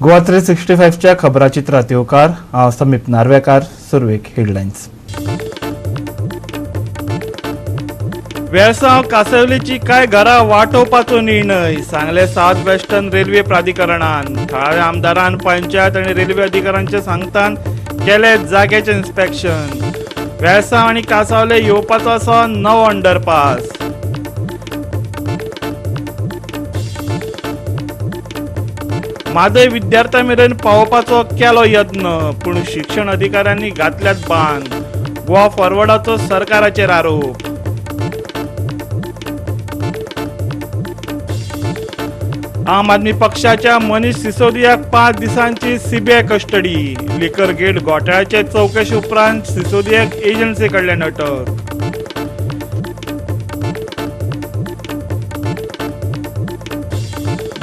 गोवा 365च्या खबराचित्रात येवकार. हांव समीप नार्वेकार. सुरवेक हेडलायन्स. वेळसांव कांसावलेची कांय घरां वाटोवपाचो निर्णय सांगले साउथ वेस्टर्न रेल्वे प्राधिकरणान. थळाव्या आमदारान पंचायत आनी रेल्वे अधिकाऱ्यांच्या सांगतान केले जाग्याचें इन्स्पेक्शन. वेळसांव आनी कांसावले येवपाचो आसा नवो अंडरपास. म्हादय विद्यार्थ्यां मेरेन पावोवपाचो केलो यत्न, पूण शिक्षण अधिकाऱ्यांनी घातल्यात बांद. गोवा फॉरवर्डाचो सरकाराचेर आरोप. आम आदमी पक्षाच्या मनीष सिसोदियाक 5 दिसांची सीबीआय कस्टडी. लिकर गेट घोटाळ्याचे चवकशे उपरांत सिसोदियाक एजन्सी कडल्यान अटक.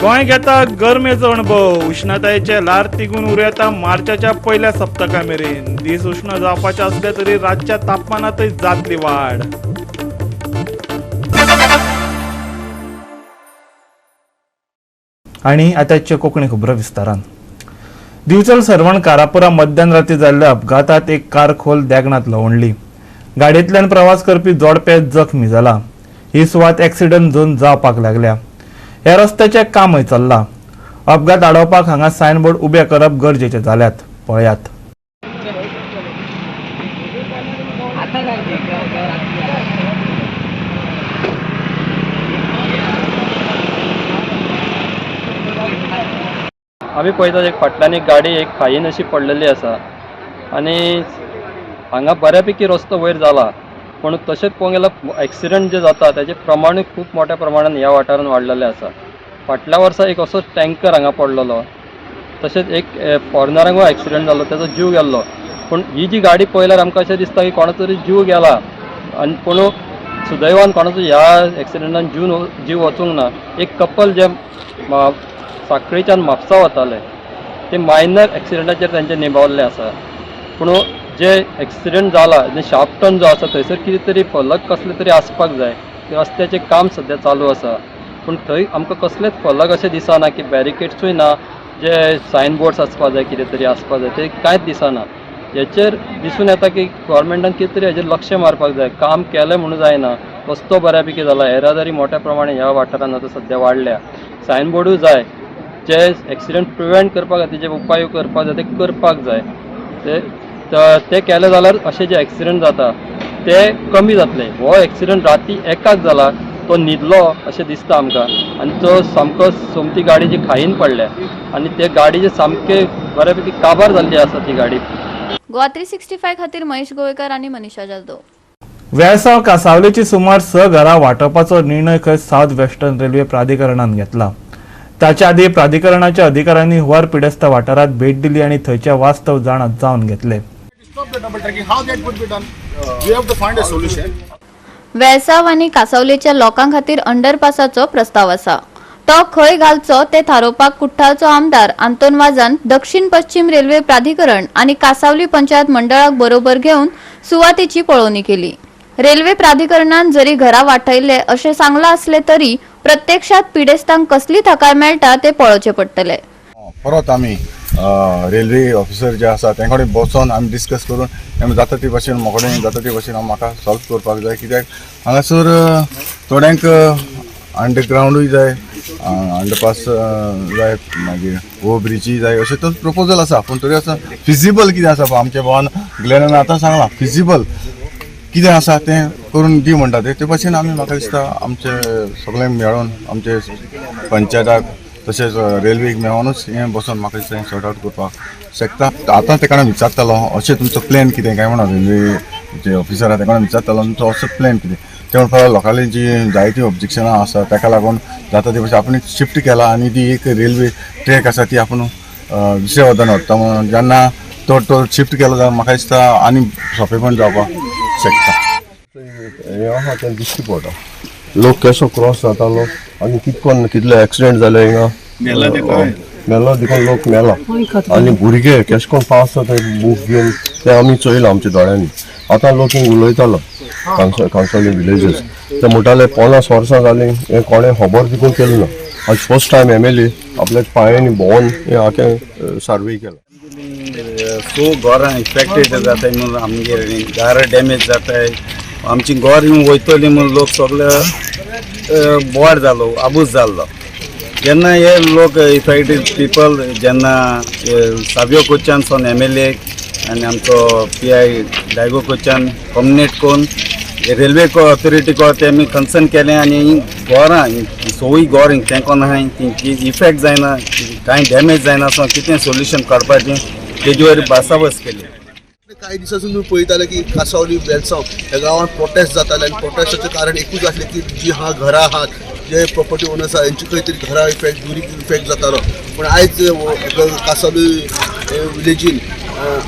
गोंय घेता गरमेचो अणभव. उष्णतायेचे ल्हार तिगून उरूं मार्चाच्या पयल्या सप्तका मेरेन. दीस उष्ण जावपाचे असले तरी रातच्या तापमानातय जातली वाड. आनी आतांच्यो कोंकणी खबरो विस्तारान. दिवचल सर्वण कारापुरा मध्यान राती जाल्ल्या अपघातात एक कार खोल देगणांत लवणली. गाडयेंतल्यान प्रवास करपी जोडपें जखमी जाला. ही सुवात एक्सिडंट झोन जावपाक लागल्या. ह्या रस्त्याचें कामय चल्लां. अपघात आडोवपाक हांगा सायनबोर्ड उबे करप गरजेचे जाल्यात. पळयात. आमी पळयतात एक फाटल्यान एक गाडी एक खायीन अशी पडलेली आसा आनी हांगा बऱ्यापैकी रस्तो वयर जाला, पूण तशेंच पळोवंक गेल्यार एक्सिडंट जे जाता तेजे प्रमाणूय खूब मोठ्या प्रमाणान ह्या वाठारान वाडलेलें आसा. फाटल्या वर्सा एक असो टँकर हांगा पडलेलो, तशेंच एक फॉरेनरांकूय एक्सिडंट जालो, तेजो जीव गेल्लो. पूण ही जी गाडी पळयल्यार आमकां अशें दिसता की कोणाचो तरी जीव गेला आनी पूण सुदैवान कोणाचो ह्या एक्सिडंटान जीव वचूंक ना. एक कपल जे साखळीच्यान म्हापसा वताले ते मायनर एक्सिडंटाचेर तेंचे निभावल्ले आसा. पूण जे एक्सिडंट जाला शार्प टर्न जो आसा थंयसर कितें तरी फलक कसले तरी आसपाक जाय. रस्त्याचें काम सद्या चालू आसा पूण थंय आमकां कसलेच फलक अशें दिसना की बॅरिकेड्सूय ना, जे सायन बोर्ड्स आसपाक जाय कितें तरी आसपाक जाय ते कांयच दिसना. हेचेर दिसून येता की गव्हर्मेंटान कितें तरी हेजेर लक्ष मारपाक जाय. काम केलें म्हणून जायना, रस्तो बऱ्यापैकी जाला, येरादारी मोठ्या प्रमाणे ह्या वाठारान आतां सद्या वाडल्या, सायन बोर्डूय जाय, जे एक्सिडंट प्रिवेंट करपा खातीर जे उपाय करपाक जाय ते करपाक जाय. ते केले जाल्यार अशे जे एक्सिडंट जाता ते कमी जातले. हो एक्सिडंट राती एकाक जाला, तो न्हिदलो अशें दिसता आमकां आनी तो सामको सोमती गाडी जी खायीन पडल्या आनी ते गाडीचे सामके बऱ्यापैकी काबार जाल्ली आसा ती गाडी. गोवा 365 खातीर महेश गोवेकर आनी मनीषा जाधव. वेळसांव कांसावलेची सुमार 6 घरां वांटोवपाचो निर्णय खंय साउथ वेस्टर्न रेल्वे प्राधिकरणान घेतला. ताच्या आदी प्राधिकरणाच्या अधिकाऱ्यांनी हुंवार पिडेस्त वाठारात भेट दिली आनी थंयचे वास्तव जाणा जावन घेतले. वेळसांव आनी कांसावलेच्या लोकां खातीर अंडरपासाचो प्रस्ताव आसा. तो खंय घालचो ते थारोवपाक कुठ्ठाळचो आमदार आंतोन वाजान दक्षिण पश्चिम रेल्वे प्राधिकरण आनी कांसावली पंचायत मंडळाक बरोबर घेवन सुवातेची पळोवणी केली. रेल्वे प्राधिकरणान जरी घरा वाटयल्ले अशें सांगलां असले तरी प्रत्यक्षात पिडेस्तांक कसली थाकाय मेळटा ते पळोवचें पडटलें. परत आमी रेल्वे ऑफिसर जे आसा तें कडेन बसोन आमी डिस्कस करून जाता ते भाशेन म्हाका जाता ते भाशेन म्हाका सॉल्व करपाक जाय. कित्याक हांगासर थोड्यांक अंडरग्रावंडूय जाय, अंडरपास जाय, मागीर ओवर ब्रिजूय जाय, अशें तर प्रपोजल आसा. पूण तरी आसा फिजिबल कितें आसा आमच्या भावान ग्लॅनान आतां सांगलां फिजिबल कितें आसा तें करून दी म्हणटा ते भाशेन आमी म्हाका दिसता आमचे सगळें मेळोन आमचे पंचायताक तशेंच रेल्वेक मेळोनूच हें बसोन म्हाका दिसता हें सॉर्ट आवट करपाक शकता. आतां ते कडेन विचारतालो अशें तुमचो प्लॅन कितें काय म्हणून रेल्वे जे ऑफिसर आसा ते कडेन विचारतालो तुमचो असो प्लॅन कितें ते म्हणपाक लोकांली जी जायतीं ऑब्जेक्शनां आसा ताका लागून जाता ते भाशेन आपण शिफ्ट केला आनी ती एक रेल्वे ट्रॅक आसा ती आपूण दुसऱ्या वतान व्हरता म्हणून जेन्ना तो तो शिफ्ट केलो जाल्यार म्हाका दिसता आनी सोंपेपण जावपाक शकता. हें आहा तें दिश्टी पडटा. लोक केसो क्रॉस जातालो आनी कितकोन कितले एक्सिडेंट जाले हिंगा मेला देखून लोक मेला आनी भुरगे केश कोन पास जाता बूक घेवन ते आमी चोयला आमच्या दोळ्यांनी. आतां लोक हिंग उलयतालो कांसावली विलेजर्स ते म्हणटाले 50 वर्सां जालीं हें कोणें खबर देखून केलें ना. आज फर्स्ट टायम एमएलए आपल्या पांयांनी भोंवन हें आख्खें सर्वे केलां. सो घरां इफेक्टेड जाताय म्हणून आमगेर घरां डॅमेज जाताय, आमची घर वयतली म्हणून लोक सगळे बोवाळ जालो, आबूज जाल्लो. जेन्ना हे लोक इफेक्टेड पिपल जेन्ना सावियो कोचान सोन एमएलए आनी आमचो पीआय डायगो कोचान कम्युनिकेट करून रेल्वे ऑथॉरिटी ते आमी कन्सर्न केलें आनी घरां सोवूय घर तेंकोन आहाय ती इफेक्ट जायना, कांय डॅमेज जायना आसा कितें सोल्युशन काडपाचें तेजेर भासाभास केली. कांय दिसांसून तुमी पळयताले की कासावली वेलसांव ह्या गांवांत प्रोटेस्ट जाताले आनी प्रोटेस्टाचें कारण एकूच आसलें की जी हा घरां आहात, जे प्रॉपर्टी ओनर्स आहा हेंची खंय तरी घरां इफेक्ट दुरीग इफेक्ट जातालो. पूण आयज कासावली विलेजीन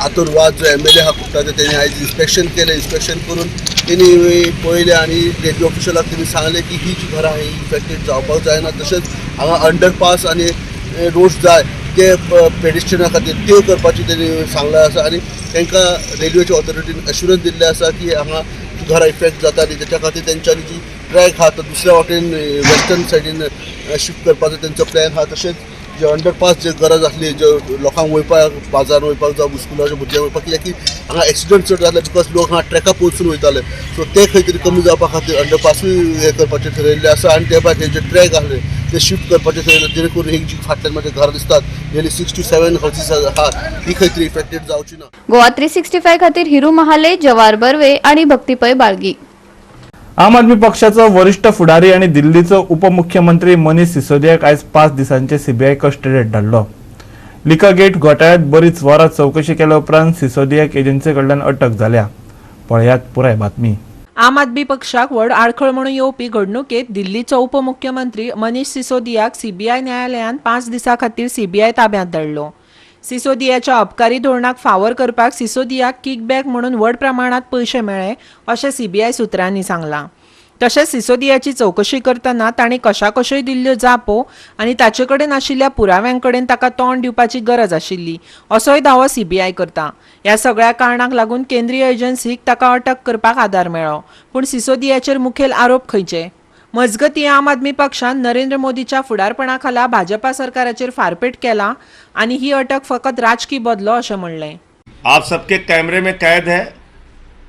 आतोर वाज जो एमएलए आहा कुर्टाचो तेणी आयज इन्स्पेक्शन केलें. इन्स्पेक्शन करून तेणी पळयलें आनी रेल्वे ऑफिशलाक तेणी सांगलें की ही जी घरां आहा ही इफेक्टेड जावपाक जायना, तशेंच हांगा अंडरपास आनी रोड्स जाय ते पेडिस्ट्रियना खातीर त्यो करपाची तेणी सांगलें आसा आनी तांकां रेल्वेच्या ऑथॉरिटीन एश्युरन्स दिल्लें आसा की हांगा घरां इफेक्ट जाता आनी तेच्या खातीर तेंच्यांनी जी ट्रॅक आहा तो दुसऱ्या वाटेन वेस्टर्न सायडीन शिफ्ट करपाचो तेंचो प्लॅन आहा. तशेंच जे अंडरपास जे गरज आसली जे लोकांक वयपाक बाजार वयपाक जावं स्कुलाच्या भुरग्यांक वयपाक, कित्याक की हांगा एक्सिडंट चड जाले because लोक हांगा ट्रॅका पोचून वयताले, सो ते खंय तरी कमी जावपा खातीर अंडरपासूय हें करपाचें ठरयल्लें आसा आनी ते भायर जे ट्रॅक आसले ते शिफ्ट करपाचें ठरयलें जेणे करून ही जी फाटल्यान म्हाज्या घरां दिसतात नियरली 6 to 7 houses आहात ती खंय तरी इफेक्टेड जावची ना. गोवा 365 खातीर हिरू महाले, जवार बर्वे आनी भक्तीपै बाळगी. आम आदमी पक्षाचो वरिष्ठ फुडारी आनी दिल्लीचो उपमुख्यमंत्री मनीष सिसोदियाक आयज 5 दिसांचे सीबीआय कस्टडीत धाडलो. लिका गेट घोटाळ्यांत बरीच वरां चवकशी केल्या उपरांत सिसोदियाक एजन्सी कडल्यान अटक जाल्या. पळयात पुराय बातमी. आम आदमी पक्षाक व्हड आडखळ म्हणून येवपी घडणुकेत दिल्लीचो उपमुख्यमंत्री मनीष सिसोदियाक सीबीआय न्यायालयान 5 दिसां खातीर सीबीआय ताब्यांत धाडलो. सिसोदियाच्या अबकारी धोरणाक फावर करपाक सिसोदियाक किकबॅक म्हणून व्हड प्रमाणात पयशे मेळ्ळे अशें सीबीआय सुत्रांनी सांगलां. तशेंच सिसोदियाची चवकशी करतना ताणें कशाकशोय दिल्ल्यो जापो आनी ताचे कडेन आशिल्ल्या पुराव्यां कडेन ताका तोंड दिवपाची गरज आशिल्ली असोय दावो सीबीआय करता. ह्या सगळ्या कारणांक लागून केंद्रीय एजन्सीक ताका अटक करपाक आदार मेळ्ळो. पूण सिसोदियाचेर मुखेल आरोप खंयचे? मजगतीं आम आदमी पक्षान नरेंद्र मोदीच्या फुडारपणा खाला भाजपा सरकाराचेर फारपेट केला आनी ही अटक फकत राजकी बदलो अशें म्हणलें. आप सबके कैमरे में कैद है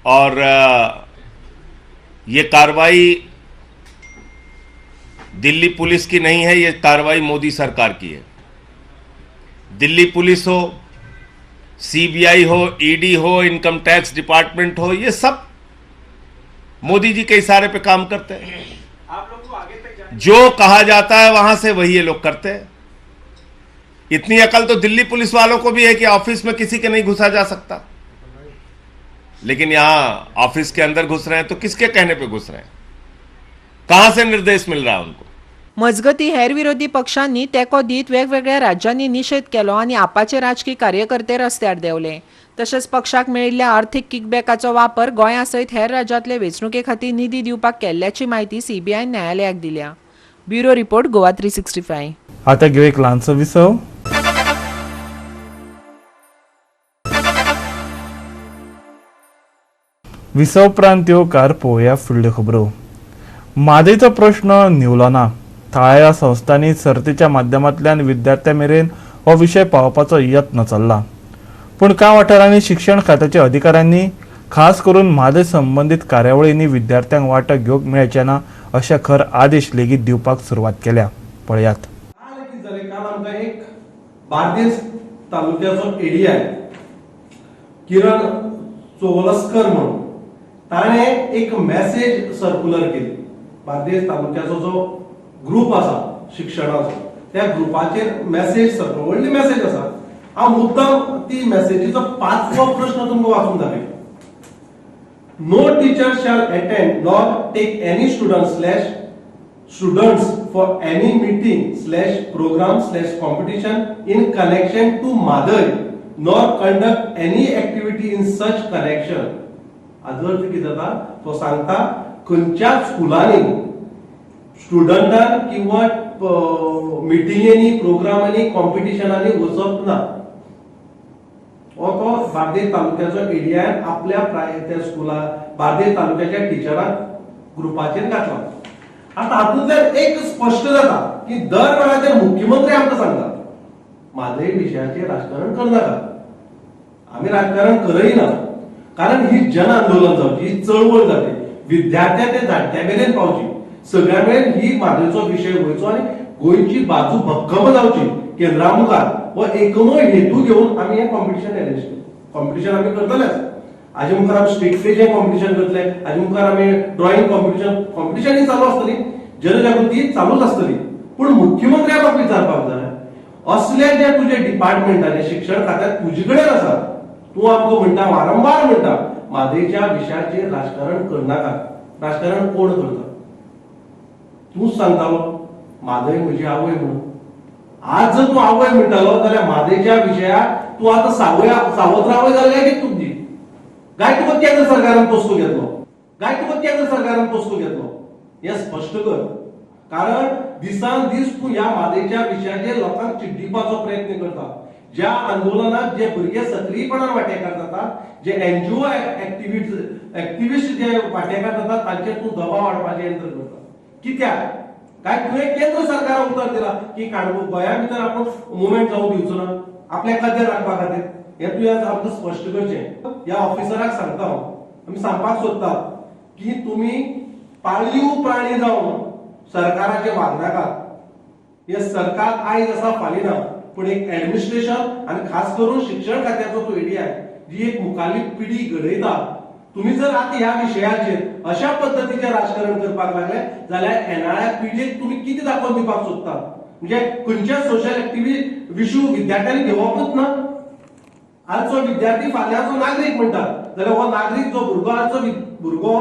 और ये कार्रवाई दिल्ली पुलिस की नहीं है, ये कार्रवाई मोदी सरकार की है. दिल्ली पुलिस हो, सीबीआई हो, ईडी हो, इनकम टैक्स डिपार्टमेंट हो, ये सब मोदी जी के इशारे पे काम करते हैं. जो कहा जाता है वहां से वही ये लोग करते हैं. इतनी अकल तो दिल्ली पुलिस वालों को भी है कि ऑफिस में किसी के नहीं घुसा जा सकता, लेकिन यहां ऑफिस के अंदर घुस रहे हैं तो किसके कहने पे घुस रहे हैं, कहां से निर्देश मिल रहा है उनको? मजगतीं हेर विरोधी पक्षांनी तेंको दीत वेगवेगळ्या राज्यांनी निशेध केलो आनी आपाचे राजकी कार्यकर्ते रस्त्यार देंवले. तशेंच पक्षाक मेळिल्ल्या आर्थीक किकबॅकाचो वापर गोंया सयत हेर राज्यांतले वेंचणुके खातीर निधी दिवपाक केल्ल्याची म्हायती सीबीआयन न्यायालयाक दिल्या. Bureau report, Goa 365. आता घेऊ एक ल्हानसो विसव. विसव उपरांत येवकार पळोवया फुडल्यो खबरो. म्हादयचो प्रश्न न्हिवलो ना. थळाव्या संस्थांनी सर्तीच्या माध्यमांतल्यान विद्यार्थ्यां मेरेन हो विशय पावोवपाचो यत्न चल्ला, पूण कांय वाठारांनी शिक्षण खात्याच्या अधिकाऱ्यांनी खास करून म्हादय संबंदीत कार्यावळींनी विद्यार्थ्यांक वांटो घेवंक मेळचे ना अशे खर आदेश लेगीत दिवपाक सुरवात केल्या. पळयात. काल कितें जालें, काल आमकां एक बार्देस तालुक्याचो एडीआय किरण चोवलस्कर म्हणून ताणें एक मॅसेज सर्कुलर केली. बार्देस तालुक्याचो जो ग्रूप आसा शिक्षणाचो त्या ग्रुपाचेर मॅसेज सर्कुलर, व्हडली मॅसेज आसा. हांव मुद्दाम ती मॅसेजीचो 5वो प्रश्न तुमकां वाचून दाखयता. No teacher shall attend nor take any student slash students for any meeting slash program slash competition in connection to Mhadei nor conduct any activity in such connection. हाजो अर्थ कितें जाता, तो सांगता खंयच्याच स्कुलांनी स्टुडंटान किंवा मिटिंगेनी, प्रोग्रामांनी, कॉम्पिटिशनांनी वचप ना. हो तो बार्देस तालुक्याचो एडीआयन आपल्या त्या स्कुला बार्देस तालुक्याच्या टिचरांक ग्रुपाचेर घातला. आतां हातूंतल्यान एक स्पश्ट जाता की दर वेळाचेर मुख्यमंत्री आमकां सांगता म्हादय विशयाचेर राजकारण करनाका. आमी राजकारण करय ना, कारण ही जन आंदोलन जावची, ही चळवळ जावची, विद्यार्थ्या ते जाणट्या मेरेन पावची, सगळ्या मेरेन ही म्हादयचो विशय वयचो आनी गोंयची बाजू भक्कम जावची केंद्रा मुखार. हो एकमय हेतू घेवन आमी हें कॉम्पिटिशन अरेंज केलें. कॉम्पिटिशन आमी करतलेच. हाजे मुखार आमी स्ट्रीट प्लेचें कॉम्पिटिशन करतले, हाजे मुखार आमी ड्रॉइंग कॉम्पिटिशन, कॉम्पिटिशन चालू आसतली, जनजागृती चालूच आसतली. पूण मुख्यमंत्र्याक म्हाका विचारपाक जाय, असले जे तुजे डिपार्टमेंटाचे शिक्षण खात्यात तुजे कडेन आसा, तूं आमकां म्हणटा, वारंवार म्हणटा म्हादयच्या विशयाचेर राजकारण करनाका. राजकारण कोण करता? तूंच सांगतालो म्हादय म्हजी आवय म्हणून. आज जर तूं आवय म्हणटालो जाल्यार म्हादयच्या विशयाक तूं आतां सावत्र आवय जाल्या की तुजी काय तुका केंद्र सरकारान पोसको घेतलो, काय तुका केंद्र सरकारान पोसको घेतलो हें स्पश्ट कर. कारण दिसान दीस तूं ह्या म्हादयच्या विशयाचेर लोकांक चिड्डीपाचो प्रयत्न करता. ज्या आंदोलनात जे भुरगे सक्रीयपणान वांटेकार जातात, जे एनजीओ एक्टिविस्ट जे वांटेकार जातात, तांचेर तूं दबाव हाडपाचें यत्न करता. कित्याक काय तुवें केंद्र सरकाराक उतर दिला की गोंया भितर आपूण मुवमेंट जावंक दिवचो ना आपल्या खातीर राखपा खातीर? हें तुवें आज आमकां स्पश्ट करचें. ह्या ऑफिसराक सांगता हांव, आमी सांगपाक सोदतात की तुमी पाळीव प्राणी जावन सरकाराचे वागनाकात. हे सरकार आयज आसा फाल्यां ना, पूण एक एडमिनिस्ट्रेशन आनी खास करून शिक्षण खात्याचो तो एडीआय जी एक मुखारली पिढी घडयता, तुम्ही जर आता ह्या विशयाचेर अशा पद्दतीचें राजकारण करपाक लागले जाल्यार येणाऱ्या पिढयेक तुमी कितें दाखोवन दिवपाक सोदता? म्हणजे खंयच्याच सोशल एक्टिविस्ट इशू विद्यार्थ्यांनी घेवपूच ना. आजचो विद्यार्थी फाल्यांचो नागरीक म्हणटात, जाल्यार हो नागरीक जो भुरगो, आजचो भुरगो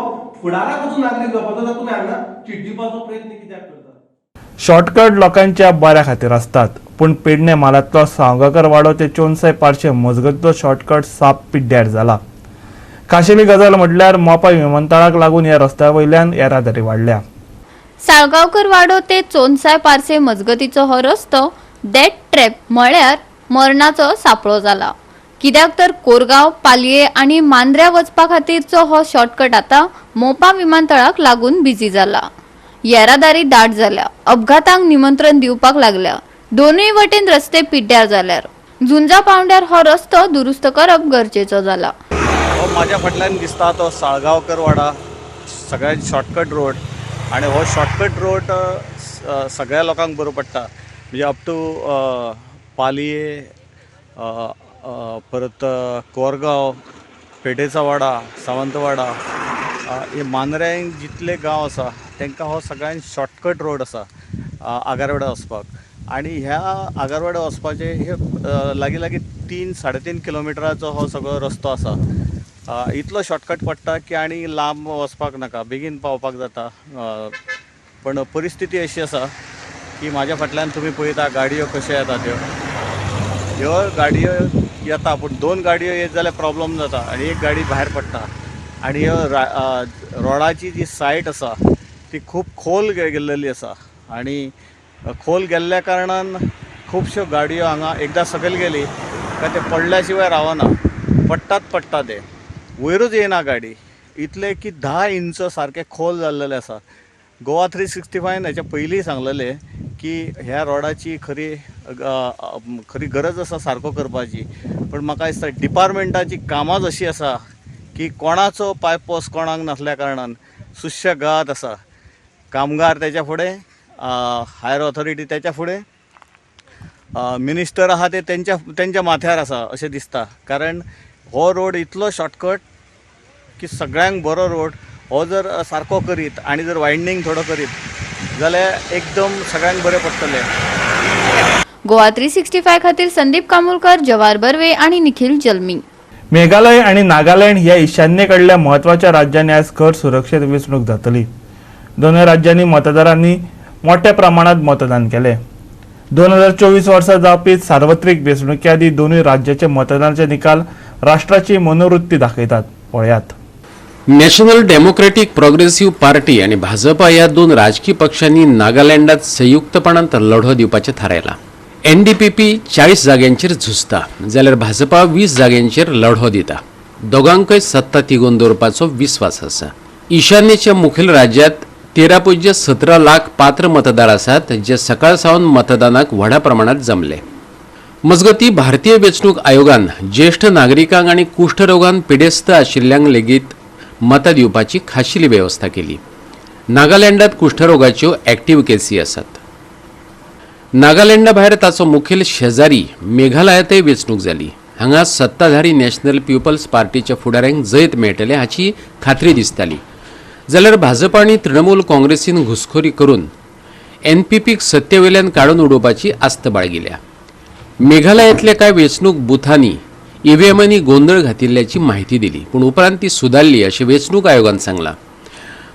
फुडाराक वचून नागरीक जावपाचो, जाल्यार तुमी हांगा चिड्डीपाचो प्रयत्न कित्याक करतात? शॉर्टकट लोकांच्या बऱ्या खातीर आसतात, पूण पेडणे म्हालांतलो सावगाकर वाडो ते चोनसाय पारशे मजगतचो शॉर्टकट साप पिड्ड्यार जाला. खाशेली गजाल म्हटल्यार मोपा विमानतळाक लागून ह्या रस्त्या वयल्यान येरादारी वाडल्या. साळगांवकर वाडो ते चोनसाय पार्से मजगतीचो हो रस्तो डेथ ट्रॅप म्हळ्यार मरणाचो सापळो जाला. कित्याक तर कोरगांव, पालये आनी मांद्र्या वचपा खातीरचो हो शॉर्टकट आतां मोपा विमानतळाक लागून बिजी जाला. येरादारी दाट जाल्या, अपघातांक निमंत्रण दिवपाक लागल्या. दोनूय वटेन रस्ते पिड्ड्यार जाल्यार झुंजा पावंड्यार हो रस्तो दुरुस्त करप गरजेचो जाला. हो माझ्या फाटल्यान दिसता तो साळगांवकर वाडा सगळ्यात शॉर्टकट रोड आणि हो शॉर्टकट रोड सगळ्या लोकांक बरो पडटा. म्हणजे अप टू पालये, परत कोरगांव, पेठेचा वाडा, सावंतवाडा, हे मांद्र्यांक जितले गांव आसा तांकां हो सगळ्यान शॉर्टकट रोड आसा आगारवाडा वचपाक. आणि ह्या आगारवाडा वचपाचे हे लागीं लागीं 3-3.5 किलोमिटराचो हो सगळो रस्तो आसा. इतलो शॉर्टकट पडटा की आनी लांब वचपाक नाका, बेगीन पावपाक जाता. पण परिस्थिती अशी आसा की म्हाज्या फाटल्यान तुमी पळयता गाडयो कश्यो येता त्यो. ह्यो गाडयो येता पूण दोन गाडयो येत जाल्यार प्रॉब्लम जाता आनी एक गाडी भायर पडटा. आनी ह्यो रोडाची जी सायड आसा ती खूब खोल गेल्लेली आसा आनी खोल गेल्ल्या कारणान खुबश्यो गाडयो हांगा एकदां सकयल गेली काय ते पडल्या शिवाय रावना, पडटात पडटा, ते वयरूच येयना गाडी, इतले की 10 इंच सारकें खोल जाल्लेलें आसा. गोवा 365 हेच्या पयलीं सांगलेलें की ह्या रोडाची खरी खरी गरज आसा सारको करपाची. पण म्हाका दिसता डिपार्टमेंटाची कामांच अशी आसा की कोणाचो पांयपोस कोणाक नासल्या कारणान सुशेगाद आसा कामगार तेच्या फुडें, हायर ऑथॉरिटी तेच्या फुडें, मिनिस्टर आहा ते तेंच्या तेंच्या माथ्यार आसा अशें दिसता. कारण हो रोड इतलो शॉर्टकट की सगळ्यांक बरो रोड हो जर सारको करीत आनी जर वायडनींग थोडो करीत जाल्यार एकदम सगळ्यांक बरें पडटलें. गोवा 365 खातीर संदीप कामुलकर, जवाहर बर्वे आणि निखिल जल्मी. मेघालय आणि नागालँड ह्या ईशान्येकडल्या म्हत्वाच्या राज्यांनी आयज खर सुरक्षेत वेंचणूक जातली. दोनूय राज्यांनी मतदारांनी मोठ्या प्रमाणात मतदान केलें. 2024 वर्सा जावपी सार्वत्रिक वेंचणुके आदीं दोनूय राज्याचे मतदानाचे निकाल राष्ट्राची मनोवृत्ती दाखयतात. पळयात. नॅशनल डेमोक्रेटीक प्रोग्रेसिव्ह पार्टी आनी भाजपा ह्या दोन राजकी पक्षांनी नागालँडात संयुक्तपणान लढो दिवपाचें थारायलां. एनडीपीपी 40 जाग्यांचेर झुजता जाल्यार भाजपा 20 जाग्यांचेर लढो दिता. दोगांकय सत्ता तिगोवन दवरपाचो विस्वास आसा. ईशान्येच्या मुखेल राज्यांत 13.17 लाख पात्र मतदार आसात जे सकाळ सावन मतदानाक व्हडा प्रमाणात जमले. मजगती भारतीय वेंचणूक आयोगान ज्येष्ठ नागरिकांक आनी कुष्ठरोगान पिडेस्त आशिल्ल्यांक लेगीत मतां दिवपाची खाशेली वेवस्था केली. नागालँडात कुष्ठरोगाच्यो एक्टिव्ह केसी आसात. नागालँडा भायर ताचो मुखेल शेजारी मेघालयांतय वेंचणूक जाली. हांगा सत्ताधारी नॅशनल पिपल्स पार्टीच्या फुडाऱ्यांक जैत मेळटलें हाची खात्री दिसताली, जाल्यार भाजपा आनी तृणमूल काँग्रेसीन घुसखोरी करून एनपीपीक सत्तेवयल्यान काडून उडोवपाची आस्त बाळगिल्या. मेघालयांतल्या कांय वेंचणूक बुथांनी ईव्हीएमांनी गोंदळ घातिल्ल्याची म्हायती दिली, पूण उपरांत ती सुदारली अशें वेंचणूक आयोगान सांगलां.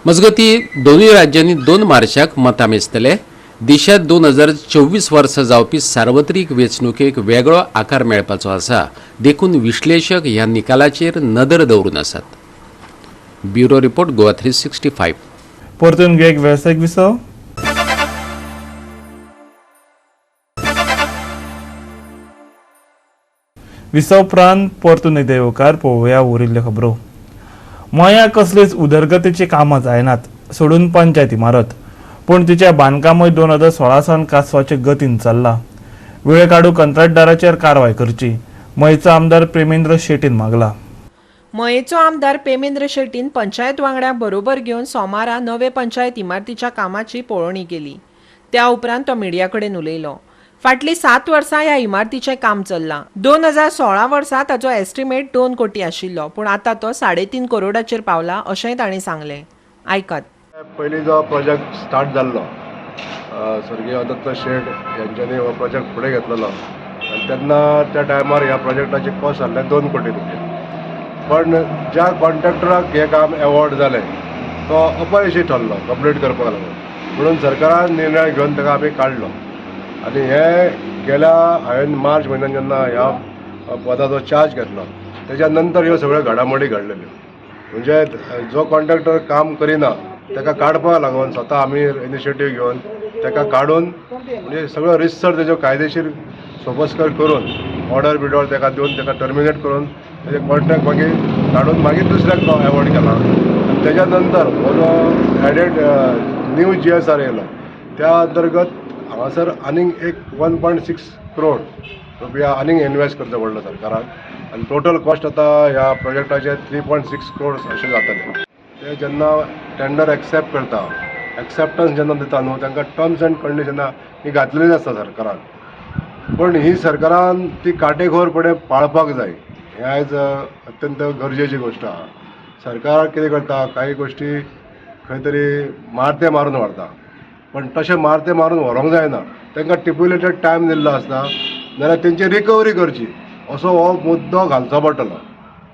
मजगती दोनूय राज्यांनी 2 मार्चाक मतां मेजतले. देशांत 2024 वर्सा जावपी सार्वत्रिक वेंचणुकेक वेगळो आकार मेळपाचो आसा, देखून विश्लेशक ह्या निकालाचेर नदर दवरून आसात. Bureau report, Goa 365. परतून एक वेवसायीक विसव. विसव उपरांत परतून एकदा येवकार पळोवया उरिल्ल्यो खबरो. मया कसलीच उदरगतीची कामां जायनात सोडून पंचायत इमारत, पूण तिच्या बांदकामूय 2016 सावन कासवाचे गतीन चल्ला. वेळ काडू कंत्राटदाराचेर कारवाय करची, मयेचो आमदार प्रेमेंद्र शेटीन मागला. मयेचो आमदार प्रेमेंद्र शेटीन पंचायत वांगड्यांक बरोबर घेवन सोमारा नवे पंचायत इमारतीच्या कामाची पळोवणी केली. त्या उपरांत तो मिडिया कडेन उलयलो. फाटलीं 7 वर्सां ह्या इमारतीचें काम चल्लां. 2016 वर्सा ताचो एस्टिमेट 2 कोटी आशिल्लो, पूण आतां तो 3.5 करोडाचेर पावला अशेंय ताणें सांगलें. आयकात. पयलीं जो प्रोजेक्ट स्टार्ट जाल्लो स्वर्गीय दत्त शेट यांच्यानी हो प्रोजेक्ट फुडें घेतलेलो आनी तेन्ना त्या टायमार ह्या प्रोजेक्टाची कॉस्ट जाल्ले 2 कोटी रुपया. पण ज्या कॉन्ट्रॅक्टराक हें काम एवॉर्ड जालें तो अपयशी ठरलो कंप्लीट करपाक लागून, म्हणून सरकारान निर्णय घेवन ताका आमी काडलो. आनी हे गेल्या हांवें मार्च म्हयन्यान जेन्ना ह्या पदाचो चार्ज घेतलो तेज्या नंतर ह्यो सगळ्यो घडामोडी घडलेल्यो. म्हणजे जो कॉन्ट्रॅक्टर काम करिना ताका काडपाक लागून स्वता आमी इनिशिएटीव घेवन ताका काडून म्हणजे सगळो रिसर्च तेजो कायदेशीर सोपस्कर करून ऑर्डर बिडॉर ताका दिवन ताका टर्मिनेट करून तेजे कॉन्ट्रॅक्ट मागीर काडून मागीर दुसऱ्याक तो एवॉर्ड केला. आनी तेज्या नंतर हो जो एडेड न्यू GSR येयलो त्या अंतर्गत हांगासर आनीक एक 1.6 करोड रुपया आनीक इन्वेस्ट करचो पडलो सरकाराक. आनी टोटल कॉस्ट आतां ह्या प्रोजेक्टाचे 3.6 करोड अशें जातलें. ते जेन्ना टेंडर एक्सेप्ट करता, एक्सेप्टन्स जेन्ना दिता न्हू तांकां टर्म्स एंड कंडिशनां ही घातलेली आसता सरकारान, पण ही सरकारान ती काटेकोरपणे पाळपाक जाय. हें आयज अत्यंत गरजेची गोश्ट आहा. सरकार कितें करता, कांय गोश्टी खंय तरी मारते मारून व्हरता, पण तशें मारते मारून व्हरूंक जायना. तांकां स्टिप्युलेटेड टायम दिल्लो आसता, नाल्यार तेंची रिकवरी करची असो हो मुद्दो घालचो पडटलो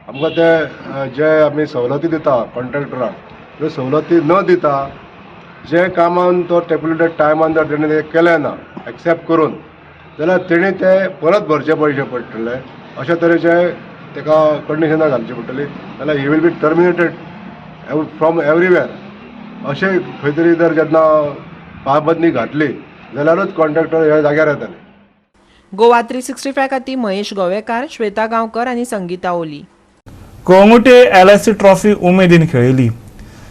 आमकां. ते जे आमी सवलती दिता कॉन्ट्रॅक्टराक त्यो सवलती न दिता जे कामान तो स्टिप्युलेटेड टायमान जर तेणें तें केलें ना एक्सेप्ट करून जाल्यार तेणें ते परत भरचे पयशे पडटले. अशे तरेचे ताका कंडिशनां घालची पडटली, जाल्यार he will be terminated from everywhere. अशें खंय तरी जर जेन्ना पाबंदी घातली जाल्यारूच कॉन्ट्रॅक्टर ह्या जाग्यार येतले. गोवा 365 खातीर महेश गोवेकार, श्वेता गांवकर आनी संगीता ओली. कळंगूटे LIC trophy उमेदीन खेळयली.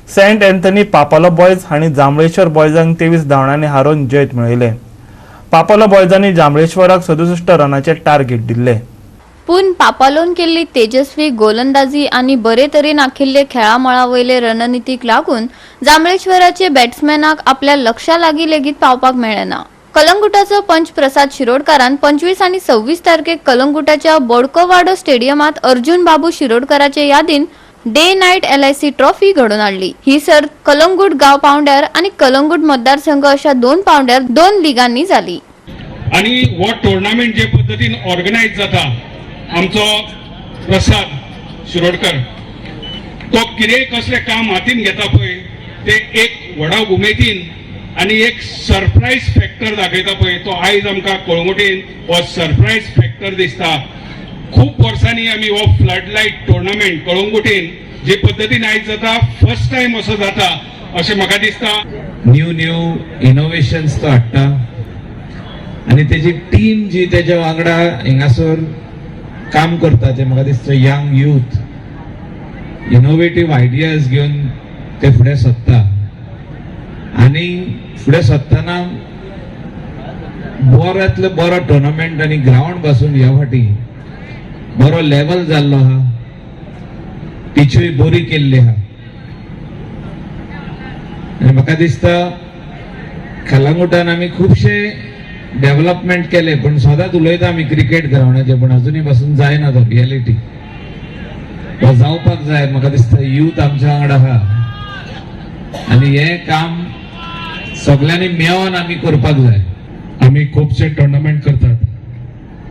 सेंट अँथनी पापालो बॉयज हांणी जांभळेश्वर बॉयजांक 23 धांवड्यांनी हारोवन जैत मेळयलें. पापालो बॉयजांनी जांभळेश्वराक 67 रनाचें टार्गेट दिल्लें. पूण पापालोन केल्ली तेजस्वी गोलंदाजी आनी बरे तरेन आखिल्ले खेळा वयले रणनितीक लागून जांभळेश्वराचे बॅट्समॅनाक आपल्या लक्षा लागीं लेगीत पावपाक मेळ्ळें ना. कलंगुटाचो पंच प्रसाद शिरोडकारान 25 आनी 26 तारखेक कलंगुटाच्या बोडकोवाडो स्टेडियमात अर्जुन बाबू शिरोडकाराचे यादीन डे नायट LIC trophy घडोवन हाडली. ही सर्त कलंगूट गांव पावंड्यार आनी कलंगूट मतदारसंघ अशा 2 पावंड्यार 2 लिगांनी जाली. आनी हो टुर्नामेंट जे पद्दतीन ऑर्गनायज जाता, आमचो प्रसाद शिरोडकर तो कितेंय कसलें काम हातीन घेता पळय ते एक व्हडा उमेदीन आनी एक सरप्रायज फॅक्टर दाखयता पळय, तो आयज आमकां कळंगुटेन हो सरप्रायज फॅक्टर दिसता. खूब वर्सांनी आमी हो फ्लड लायट टुर्नामेंट कळंगुटेन जे पद्दतीन आयज जाता, फर्स्ट टायम असो जाता अशें म्हाका दिसता. न्यू न्यू इनोवेशन्स तो हाडटा आनी तेजी टीम जी तेज्या वांगडा हिंगासर काम करता ते म्हाका दिसता यंग यूथ इनोवेटीव आयडियाज घेवन ते फुडें सरता आनी फुडें सरतना बऱ्यांतलो बरो टुर्नामेंट आनी ग्रावंड पासून ह्या फाटी बरो लेवल जाल्लो आहा, पिचूय बरी केल्ली आहा आनी म्हाका दिसता कलंगूटान आमी खुबशे डेव्हलपमेंट केले, पण सदांच उलयता आमी क्रिकेट ग्रावंडाचे, पण अजुनूय पासून जायना तो रियलिटी तो जावपाक जाय. म्हाका दिसता यूथ आमच्या वांगडा आहा आनी हें काम सगळ्यांनी मेळोन आमी करपाक जाय. आमी खुबशे टुर्नामेंट करतात,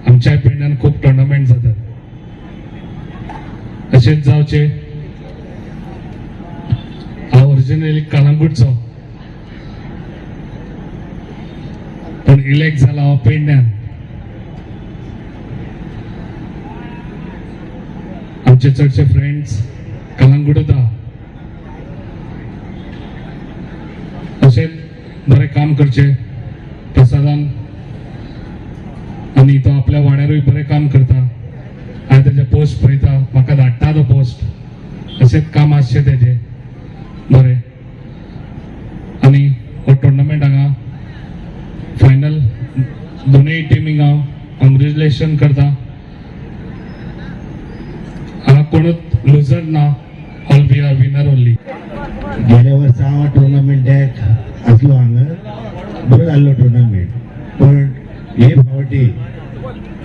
आमच्या पेडण्यान खूब टुर्नामेंट जातात. तशेंच जावचे, हांव ओरिजिनली कलंगूटचो पण इलेक्ट जाला हांव पेडण्यान. आमचे चडशे फ्रेंड्स कलंगूटच आहा. तशेंच बरें काम करचें प्रसादान आनी तो आपल्या वाड्यारूय बरें काम करता. हांवें तेजे पोस्ट पळयता, म्हाका धाडटा तो पोस्ट. तशेंच काम आसचें तेजें बरें. आनी हो टुर्नामेंट हांगा फायनल दोनूय टिमींक हांव कॉंग्रेच्युलेशन करता. हांगा कोणूच लुजर ना, all we are winner only. गेल्या वर्सा हांव टुर्नामेंटाक आसलो हांगा, बरो जाल्लो टुर्नामेंट, पण हे फावटी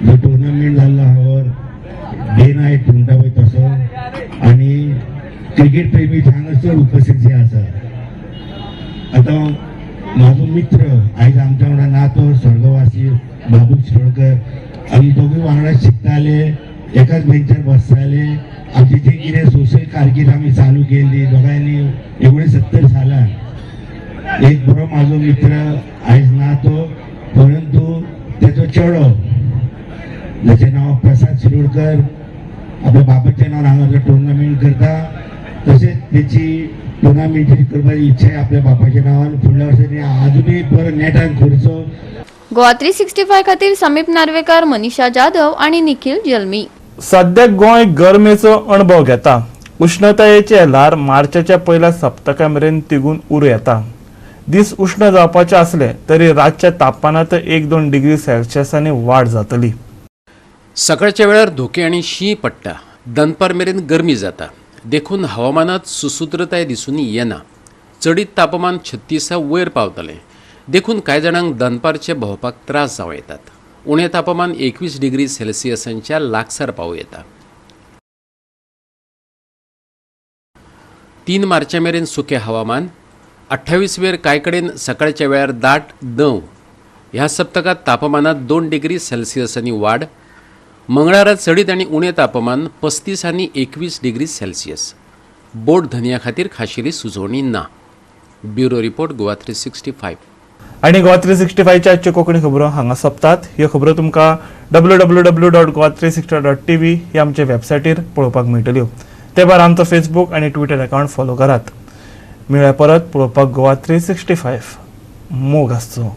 जो टुर्नामेंट जाल्लो आहा डे नायट म्हणटा पळय तसो, आनी क्रिकेट प्रेमी हांगा चड उपस्थित जे आसा. आतां म्हाजो मित्र आयज आमच्या वांगडा ना तो स्वर्गवासी बाबू शिरोडकर, आमी दोगूय वांगडा शिकताले, एकाच बेंचार बसताले. आमची जी कितें सोशल कारकीर्द आमी चालू केल्ली दोगांयनी 69 सालान. एक बरो म्हाजो मित्र आयज ना तो, परंतु तेजो चेडो जाचें नांव प्रसाद शिरोडकर आपल्या बाबाच्या नांवान हांगा टुर्नामेंट करता, तशेंच तेची टुर्नामेंट करपाची इच्छा आपल्या बापाच्या नांवान फुडल्या वर्सांनी आजुनूय बरो नेटान करचो. गोवा 365 खातीर समीप नार्वेकर, मनीषा जाधव आणि निखिल जल्मी. सद्याक गोंय गरमेचो अणभव घेता. उष्णतायेचे ल्हार मार्चाच्या पयल्या सप्तका मेरेन तिगून उरूं येता. दीस उष्ण जावपाचे आसले तरी रातच्या तापमानांत 1-2 डिग्री सेल्सियसांनी वाड जातली. सकाळच्या वेळार धोके आनी शीं पडटा, दनपार मेरेन गरमी जाता, देखून हवामानात सुसूत्रताय दिसून येना. चडीत तापमान 36 वयर पावतलें, देखून कांय जाणांक दनपारचे भोंवपाक त्रास जावं येतात. उणें तापमान 21 डिग्री सेल्सियसांच्या लागसार पावूं येता. 3 मार्चा मेरेन सुकें हवामान. 28 वेर कांय कडेन सकाळच्या वेळार दाट दंव. ह्या सप्तकांत तापमानात 2 डिग्री सेल्सियसांनी वाड. मंगळारा चडीत आनी उणें तापमान 35 आनी 21 डिग्री सेल्सियस. बोट धनया खातीर खाशेली सुचोवणी ना. Bureau report, Goa 365. आनी गोवा 365च्या आजच्यो कोंकणी खबरो हांगा सोंपतात. ह्यो खबरो तुमकां www.goa360.tv ह्या आमच्या वेबसायटीर पळोवपाक मेळटल्यो. ते भायर आमचो फेसबूक आनी ट्विटर अकावंट फॉलो करात. मेळ्या परत पळोवपाक गोवा 365. मोग आसचो.